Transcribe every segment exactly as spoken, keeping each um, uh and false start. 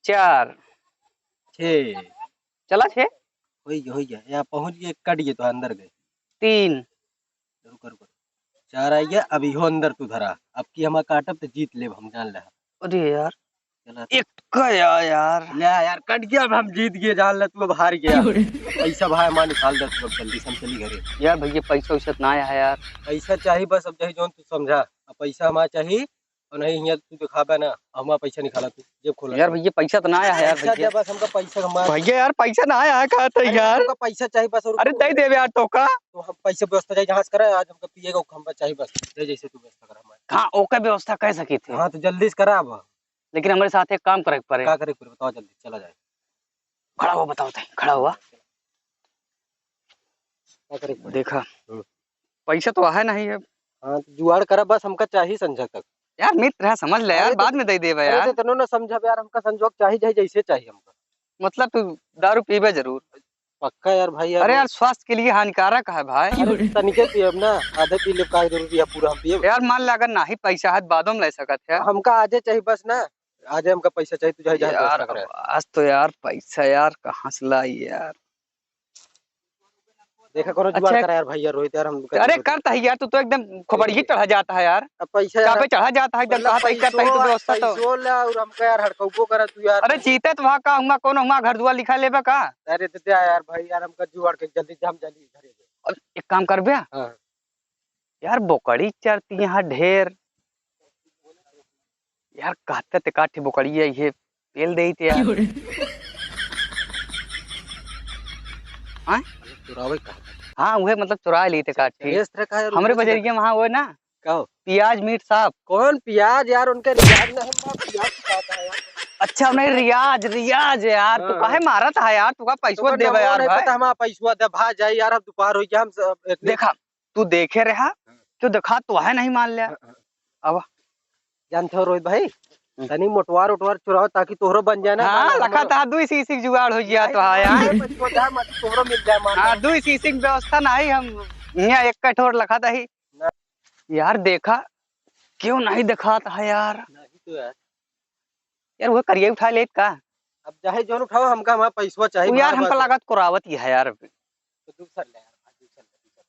चार। छः। चला छः। होइ गया, होइ गया। यहाँ पहुँच गए, कट गए तो अंदर गए। तीन। रुको, रुको। चार आ गया, अब इहो अंदर तू धरा। अब की हमार काटब तो जीत लेब हम, जान ले। अरे यार। चला। एक का या-, यार। ले यार, कट गया, अब हम जीत गए, जान ले तू अब हार गया। क्यों रे? पैसा भाई हमार निकाल दे तू अब जल्दी से, हम चली घरे। यार भैया, पैसा वैसा तो ना आया है यार। पैसा चाही बस, अब चाही जौन तू समझा। अब पैसा हमार चाही, और नहीं हियाँ तू दिखाबे ना, हमार पैसा निकाला तू, जेब खोला यार तू। भैया, पैसा तो ना आया है यार पैसा भैया। दे बस, हमका पैसा हमार भैया यार, पैसा ना आया है, कहा था अरे यार। हमका पैसा चाही बस, और अरे दे देबे यार, तो का? तो हम पैसा व्यवस्था चाही, जहाँ से करे, आज हमका पिएगा, हमका चाही बस, दे जैसे तू व्यवस्था करा हमार। हाँ, ओके व्यवस्था कर सकी थे। हाँ, तो जल्दी से करा अब। लेकिन हमरे साथ एक काम करे के पड़े। का करे के पड़े, बताओ जल्दी, चला जाए। खड़ा हुआ, बताओ तई, खड़ा हुआ। का करे के पड़े? देखा, हम्म। पैसा तो है नहीं अब। हाँ, तो जुगाड़ करा बस, हमका चाही संझा तक। यार मित्र है, समझ ले यार, अरे तो बाद में दे देबे अरे यार। तो तनो ना समझब यार, हमका संझा चाही, चाही, जैसे चाही हमका। मतलब तू दारू पीबे जरूर? पक्का यार भाई यार। अरे यार, स्वास्थ्य के लिए हानिकारक है भाई। अरे तनिके पियब ना, आधे पी लेब, का जरूरी है पूरा हम पियब? यार मान ले अगर नाही पैसा है, तो बादो में ले सकत है। हमका आजे चाही बस ना, आजे हमका पैसा चाही, तू चाहे जहाँ यार, व्यवस्था करे। आज तो यार पैसा यार कहाँ से लाई यार? देखा करो जुगाड़ अच्छा, करा यार भाई यार, रोहित यार, हम अरे करता है यार, तू तो एकदम खोपड़ी ही चढ़ा जाता है यार। अब पैसा यार, कापे चढ़ा जाता है एकदम, मतलब कहाँ पैसा, कहीं तो पैसो, व्यवस्था तो पैसो ला और हमका यार हड़कौपो करा तू यार। अरे जीते तो वहाँ का, हुआ कौन हुआ घर दुआर लिखा लेबे का? अरे तो दे यार भाई यार, हमका जुगाड़ के जल्दी जाम जल्दी घरे। अब एक काम करबे, हाँ। यार, बोकड़ी चरती यहाँ ढेर। यार, कहते ते काठी बोकड़ी है, ये पेल देई ते यार। क्यों रे? हाँ? चुरावे का? हाँ, उहे मतलब चुरा ली ते काठी। रेस रखा है, हमरे रुको, बजरिया में, हाँ, वो ना। का हो? प्याज मीट साहब। कौन प्याज यार? उनके रियाज में हम ना प्याज खाता है यार। अच्छा, उन्हें रियाज, रियाज यार, तू हाँ, काहे हाँ। मारत है यार? तू का पैसवा तो देबे यार भाई? पता हमारा पैसवा दे, भाग जाए यार, अब दोपहर हो गया, हम सब इतने देखा, तू देखे रहा, हाँ। तू देखा, तू है नहीं मान लिया। हाँ, हाँ। अब जानते हो रोहित भाई, हम्म। तनी मोटवार उटवार चुराओ ताकि तोहरो बन जाए ना, हाँ, माल लखा हमारो। ता दुई सीसी के जुगाड़ हो गया तो हाँ यार। नहीं, बस वो जाए, मत तोहरो मिल जाए माल। हाँ, दुई सीसी की व्यवस्था नहीं, हम यहाँ एक कठोर लखा ता ही। ना। यार देखा, क्यों नहीं दिखाता है यार? नहीं तो यार। यार वो करिया उठा लेत का? अब चाहे जौन उठाओ, हमका हमारा पैसवा चाही, वो यार, भाई, हमका बस। लागत कोरावत ही है यार। तो दूसर ले यार, भाई, दूसर ले, दूसर।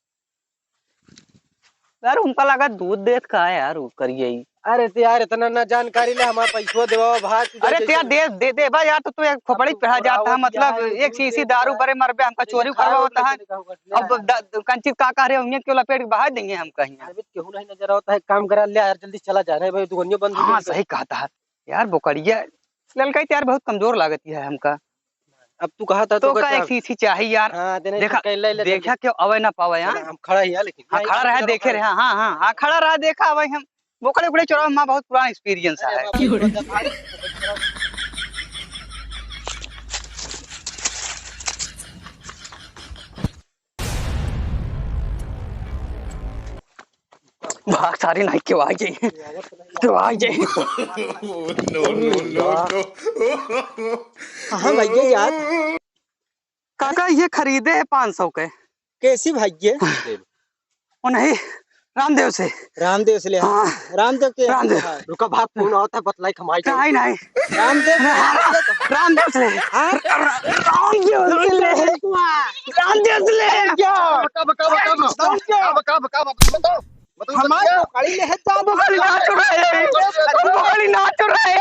यार, उनका लागत दूध देत का है यार, वो करिया ही। अरे तो यार, इतना ना जानकारी ले, हमारा पैसवा देवा भाई, तू अरे जैसे तो यार, दे, दे, दे भाई यार, तो तू एक खोपड़ी अब तू पहरा जाता है, कोरावत मतलब, क्या है, एक दूध सीसी देत दारू का है। बरे मरबे, हमका चोरी करवा होता है। अब द-, द-, कंचित का कह रहे होंगे, क्यों लपेट के बहा देंगे हम कहीं? अरे, केहू नहीं नजर आवता है, काम करा ले यार, जल्दी चला जा रहे भाई, दुकानियों बंद हो हाँ, गई। सही कहता है। यार बोकड़िया ललकाई तो यार बहुत कमजोर लागत है हमका। अब तू कहा था तो तो का का एक चीज ही चाहिए यार। हाँ, देने देखा, तो कैले ले देखा जल्दी। क्यों अवे ना पावे, हाँ? चला, हम खड़ा ही है लेकिन। हाँ, खड़ा रहा, देखे रहे, हाँ, हाँ, हाँ, हाँ, खड़ा रहा, देखा अवे हम। बोकड़े उकड़े चोरावे में बहुत पुराना experience अरे है। बाप रे, भाग सारी नहीं, क्यों आ जाए, क्यों आ जाए। No, no, no, no। कहाँ भैया यार? काका, ये खरीदे है पाँच सौ के। कैसी भैया? वो नहीं, रामदेव से। रामदेव से ले। हाँ। रामदेव के? रामदेव। हाँ। रुका, बाप फोन आवता है, बतलाई, कमाई नहीं, नहीं। रामदेव से? हाँ, रामदेव से। हाँ? रामदेव से ले। रामदेव से ले। क्या? बका, बका, बका, बका। रामदेव। बका, बका, बका, बका। मतलब हमार क्या? बोकड़ी लेहे जा, बोकड़ी ना चुराए, बोकड़ी ना चुराए,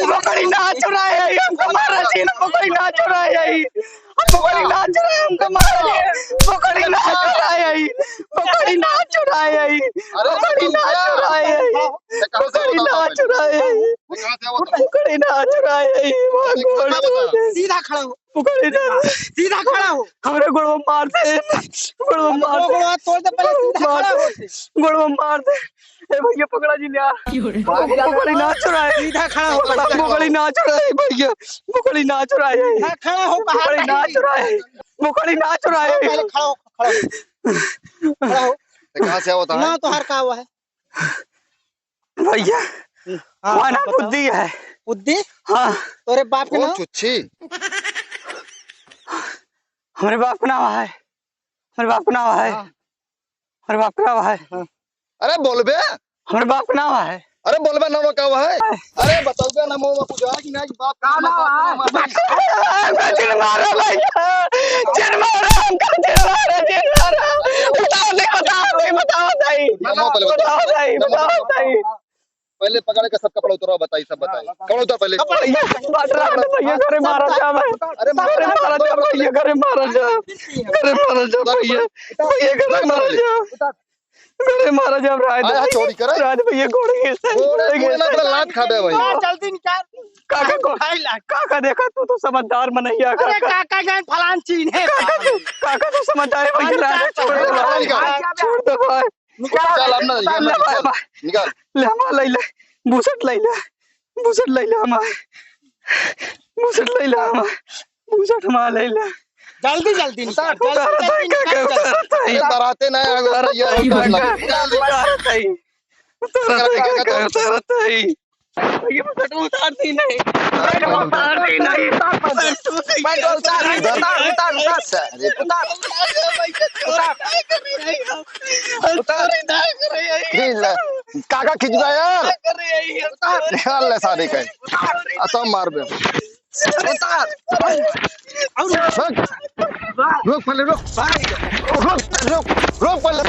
बोकड़ी ना चुराए, हमका मारा जी, बोकड़ी ना चुराए, बोकड़ी ना चुराए, हमका मारा जी, बोकड़ी ना चुराए, बोकड़ी ना चुराए, अरे बोकड़ी ना चुराए, बोकड़ी ना चुराए, बोकड़ी ना चुराए, सीधा खड़ा हो। पकड़े ना। सीधा खड़ा हो। हमरे गोड़वा मार दे। गोड़वा मार दे। गोड़वा तोड़ दे, पहले सीधा खड़ा हो। गोड़वा मार दे। ए भैया, पकड़ा जी लिया। पकड़ी ना चुराए। सीधा खड़ा हो। पकड़ी ना चुराए भैया। पकड़ी ना चुराए। सीधा खड़ा हो, बाहर पकड़ी ना चुराए। पकड़ी ना चुराए। पहले खड़ा हो, खड़ा हो। खड़ा हो। ये कहाँ से आवत है? ना तोहार का हुआ है? भैया, हाँ, हमारा नाम बताओ। बुद्धि है। बुद्धि? हाँ। तोरे बाप के ओ नाम? चुच्छी। हमरे बाप का नाम है। हमरे बाप का नाम है। हाँ। हमरे बाप का नाम है। हाँ। अरे बोलबे। हमरे बाप का नाम है। अरे बोलबे ना, वो का है? अरे बताओ ना, मोवा कुछ है कि नहीं? बाप का ना, बाप का ना, बाप का ना। जिन मारा भैया, जिन मारा हमका, जिन मारा, जिन मारा। बताओ, नहीं बताओ, नहीं बताओ, बताई। नमो पहले बताओ। बताओ, बताई, बताओ, बताई। पहले पकड़ के सब कपड़ा उतारो, बताई, सब बताई। कपड़ा उतार पहले। भैया, बात रहा तो भैया, घरे मारा जा मैं। अरे घरे मारा जा भैया, घरे मारा जा। घरे मारा जा भैया। भैया, घरे मारा जा। घरे मारा जा, राज। आया चोरी करे? राज भैया, गोड़े गिर से, गोड़े गोड़े गिर से। अपना लात खा दे भाई। आ, जल्दी निकाल। काका को, उठाई ला। काका देखा, तू तो समझदार मनैया, अरे काका। काका जान फलान चीन है। काका तू, काका तू समझदार है भैया, अरे राज काका, छोड़ दे भाई। निकाल। छोड़ दे भाई। निकाल। चल, अब ना, ये ले मत भाई, निकाल। भाई। निकाल। ले, हमार ले ले। बुसट ले ले। बुसट ले ले हमार। बुसट ले ले हमार। बुसट हमार ले ले। जल्दी, जल्दी निकाल, उतार, जल्दी, उतार, जल्दी उतार, निकाल, उतार, जल्दी। उतार। अरे, बराते ना आए, उतार, ये उतार, उतार, उतार, उतार, उतार। उतार, उतार, उतार। उतार, उतार, उतार। ये बुसट उतार दी नहीं। अरे, उतार दी नहीं। उतार, उतार, उतार, उतार। अरे, उतार। उतार। उतार। खींच ले। काका खींच ले यार। उतार। निकाल ले सारे का। आ तो मार बे। उतार। रुक। रुक पहले, रुक। रुक, रुक, रुक पहले।